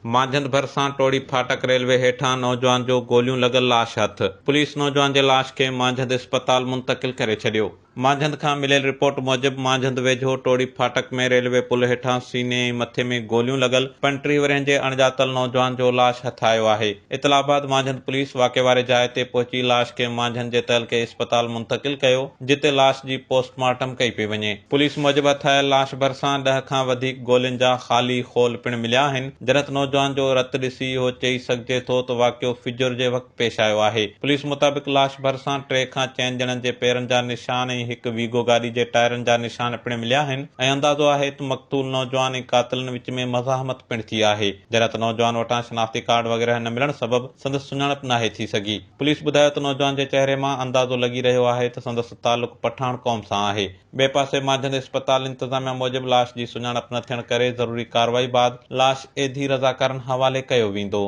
مانجهند ڀرسان ٽوڙي ڦاٽڪ ريلوي هيٺان نوجوان جو گوليون لڳل لاش هٿ، پوليس نوجوان جي لاش کي مانجهند اسپتال منتقل ڪري ڇڏيو. مانجهند کان مليل رپورٽ موجب مانجهند ويجهو ٽوڙي ڦاٽڪ ۾ ريلوي پل هيٺان سيني ۽ مٿي ۾ گوليون لڳل 35 ورهين جي اڻڄاتل نوجوان جو لاش هٿ آيو آهي. اطلاع بعد مانجهند پوليس واقعي واري جاء تي پهچي لاش کي مانجهند جي تعلقي اسپتال منتقل ڪيو، جتي لاش جي پوسٽ مارٽم ڪئي پئي وڃي. پوليس موجب هٿ آيل لاش ڀرسان ڏهه کان وڌيڪ گولين جا خالي خول پڻ مليا آهن، جڏهن ته نوجوان جو رت ڏسي اهو چئي سگهجي ٿو ته واقعو فجر جي وقت پيش آيو آهي. پوليس مطابق لاش ڀرسان ٽي کان چئن ڄڻن جي پيرن جا نشان ۽ هڪ ويگو گاڏي جي ٽائرن جا نشان پڻ مليا آهن ۽ اندازو آهي ته مقتول نوجوان ۽ قاتلن وچ ۾ مزاحمت پڻ ٿي آهي، جڏهن ته نوجوان وٽان شناختي ڪارڊ وغيره نه ملڻ سبب سندس سڃاڻپ ناهي ٿي سگهي. پوليس ٻڌايو ته نوجوان جي چهري مان اندازو لڳي رهيو آهي ته سندس تعلق پٺاڻ قوم سان آهي. ٻئي پاسي مانجهند اسپتال انتظاميا موجب لاش جي سڃاڻپ نه ٿيڻ ڪري ضروري ڪارروائي بعد لاش ايڌي رضاڪارن حوالي ڪيو ويندو.